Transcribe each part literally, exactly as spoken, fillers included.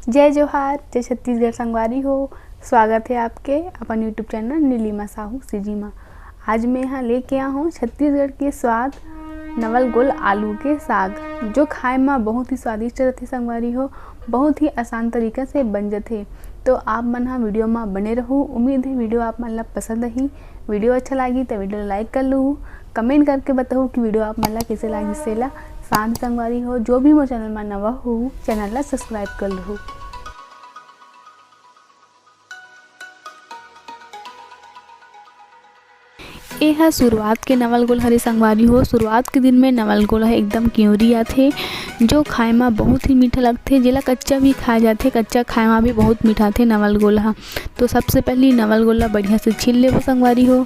जय जोहार, जय छत्तीसगढ़ संगवारी हो। स्वागत हे आपके अपन YouTube channel Neelima Sahu CG मा। आज मैं यहाँ लेके आ हूँ छत्तीसगढ़ के स्वाद नवल गोल आलू के साग, जो खाए मा बहुत ही स्वादिष्ट रथे संगवारी हो, बहुत ही आसान तरीका से बन जथे। तो आप मन हा वीडियो मा बने रहू। उम्मीद हे वीडियो आप मन ला पसंद आही। वीडियो अच्छा लागी त वीडियो ला like कर लू, comment करके बताहू कि वीडियो आप मन ला कैसे लागी सेला। साथ संगवारी हो, जो भी मोर चैनल मा नवा हो, चैनल ला subscribe कर लू। ए ह शुरुआत के नवल गोल हरे संगवारी हो। शुरुआत के दिन में नवल गोल ह एकदम किंवरी आथे, जो खाए मा बहुत ही मीठा लगथे, जेला कच्चा भी खाए जाथे। कच्चा खाए मा भी बहुत मीठा थे नवल गोल ह। तो सबसे पहली नवल गोल ला बढ़िया से छील लेबो संगवारी हो।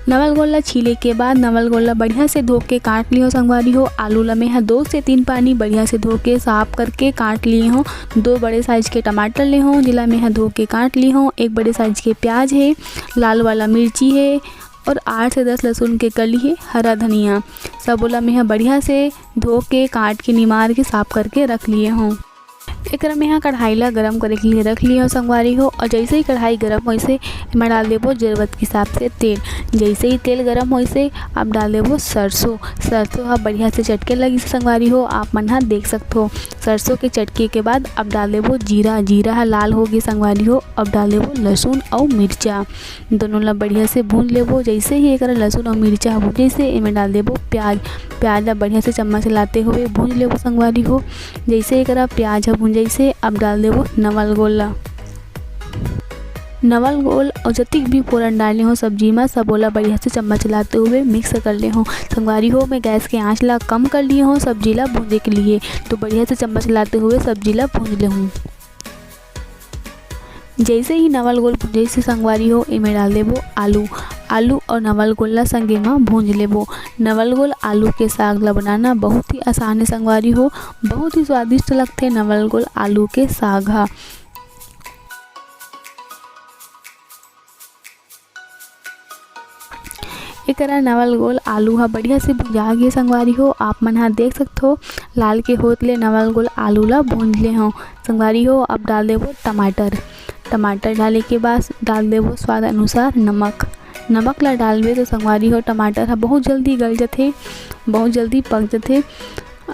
नवल गोल ला छीले के बाद नवल गोल ला बढ़िया से धो के काट लिहो संगवारी हो। आलू ला मैं ह दो से तीन पानी बढ़िया से धो के साफ करके काट लिए हो। दो बड़े साइज के टमाटर ले हो, जेला मैं ह धो के काट ली हो। एक बड़े साइज के प्याज हे, लाल वाला मिर्ची हे और आठ से दस लहसुन के कली हे, हरा धनिया। सबो ला मैं ह बढ़िया से धो के, काट के, निमार के, साफ करके रख लिए हो। एकरा में हा कढ़ाई ला गरम करे के लिए रख लियो संगवारी हो। और जैसे ही कढ़ाई गरम होइसे, एमा डाल देबो जरूरत के हिसाब से तेल। जैसे ही तेल गरम होइसे, अब डाल देबो सरसों। सरसों हा बढ़िया से चटके लगी से संगवारी हो, आप मन हा देख सकथो। सरसों के चटके के बाद अब डाल देबो जीरा। जीरा हा लाल हो गए संगवारी हो, अब डाल देबो लहसुन अउ मिर्चा। दोनों ला बढ़िया से भून लेबो। जैसे ही एकरा लहसुन अउ मिर्चा ह भून जैसे, एमे डाल देबो प्याज। प्याज ला बढ़िया से चम्मच लाते हुए भून लेबो संगवारी हो। जैसे एकरा प्याज ह भून जैसे, अब डाल देबो नवल गोल ला। नवल गोल अउ जतिक भी फोरन डाले हो सब्जी मा, सबो ला बढ़िया से चम्मच लाते हुए mix कर ले हो संगवारी हो। मैं गैस के आंच ला कम कर लिए हो सब्जी ला भूंजे के लिए। तो बढ़िया से चम्मच लाते हुए सब्जी ला भूंज ले हूँ। जैसे ही नवल गोल भुंजई से संगवारी हो, एमे डाल देबो आलू। आलू और नवल गोल ला संगे म भूंज लेबो। नवल गोल आलू के साग ला बनाना बहुत ही आसान है संगवारी हो, बहुत ही स्वादिष्ट लगथे नवल गोल आलू के साग हा। एकरा नवल गोल आलू हा बढ़िया से भुंजा गे संगवारी हो। आप मन हा देख सकथो, लाल के होत ले नवल गोल आलू ला भूंज ले हव संगवारी हो। अब डाल देबो टमाटर। टमाटर डाले के बाद डाल देबो स्वाद अनुसार नमक। नमक ला डालबे तो संगवारी हो, टमाटर हा बहुत जल्दी गल जथे, बहुत जल्दी पक जथे।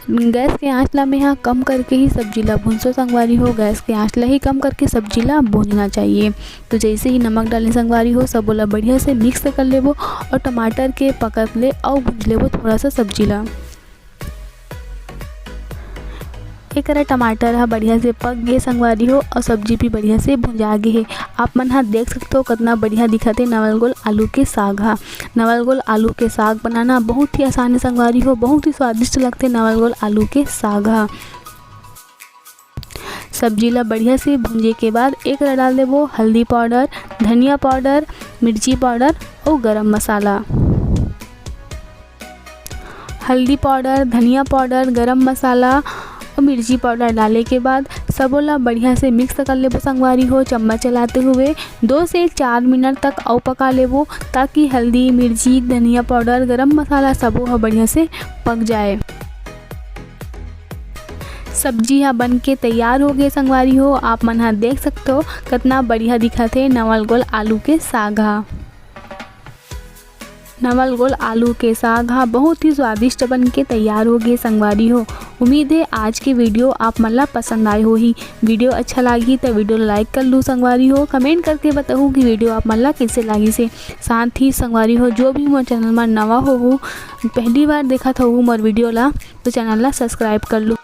गैस के आंच ला मेहा कम करके ही सब्जी ला भूंजो संगवारी हो। गैस के आंच ला ही कम करके सब्जी ला भूंजना चाहिए। तो जैसे ही नमक डाले संगवारी हो, सबो ला बढ़िया से mix कर लेबो और टमाटर के पकत ले अउ भूंज लेबो थोड़ा सा सब्जी ला। एकरा टमाटर हा बढ़िया से पक गे संगवारी हो और सब्जी भी बढ़िया से भुंजा गे हे। आप मन हा देख सकथो कतना बढ़िया दिखत हे नवल गोल आलू के साग हा। नवल गोल आलू के साग बनाना बहुत ही आसान है संगवारी हो, बहुत ही स्वादिष्ट लगथे नवल गोल आलू के साग हा। सब्जी ला बढ़िया से भूंजे के बाद एकरा डाल देबो हल्दी पाउडर, धनिया पाउडर, मिर्ची पाउडर और गरम मसाला। हल्दी पाउडर, धनिया पाउडर, गरम मसाला और मिर्ची पाउडर डाले के बाद सबो ला बढ़िया से mix कर लेबो संगवारी हो। चम्मच चलाते हुए दो से चार मिनट तक अउ पका लेबो, ताकि हल्दी, मिर्ची, धनिया पाउडर, गरम मसाला सबो ह बढ़िया से पक जाए। सब्जी ह बन के तैयार हो गए संगवारी हो। आप मन ह देख सकथो कतना बढ़िया दिखत हे नवल गोल आलू के साग ह। नवल गोल आलू के साग ह बहुत ही स्वादिष्ट बन के तैयार हो गए संगवारी हो। उम्मीद है आज के वीडियो आप मन ला पसंद आए होही। वीडियो अच्छा लागी त वीडियो ला like कर लू संगवारी हो। Comment करके बताहू कि वीडियो आप मन ला कैसे लागिस हे। साथ ही संगवारी हो, जो भी मोर चैनल मा नवा होहू, पहली बार देखत होहू मोर वीडियो ला, तो चैनल ला subscribe कर लू।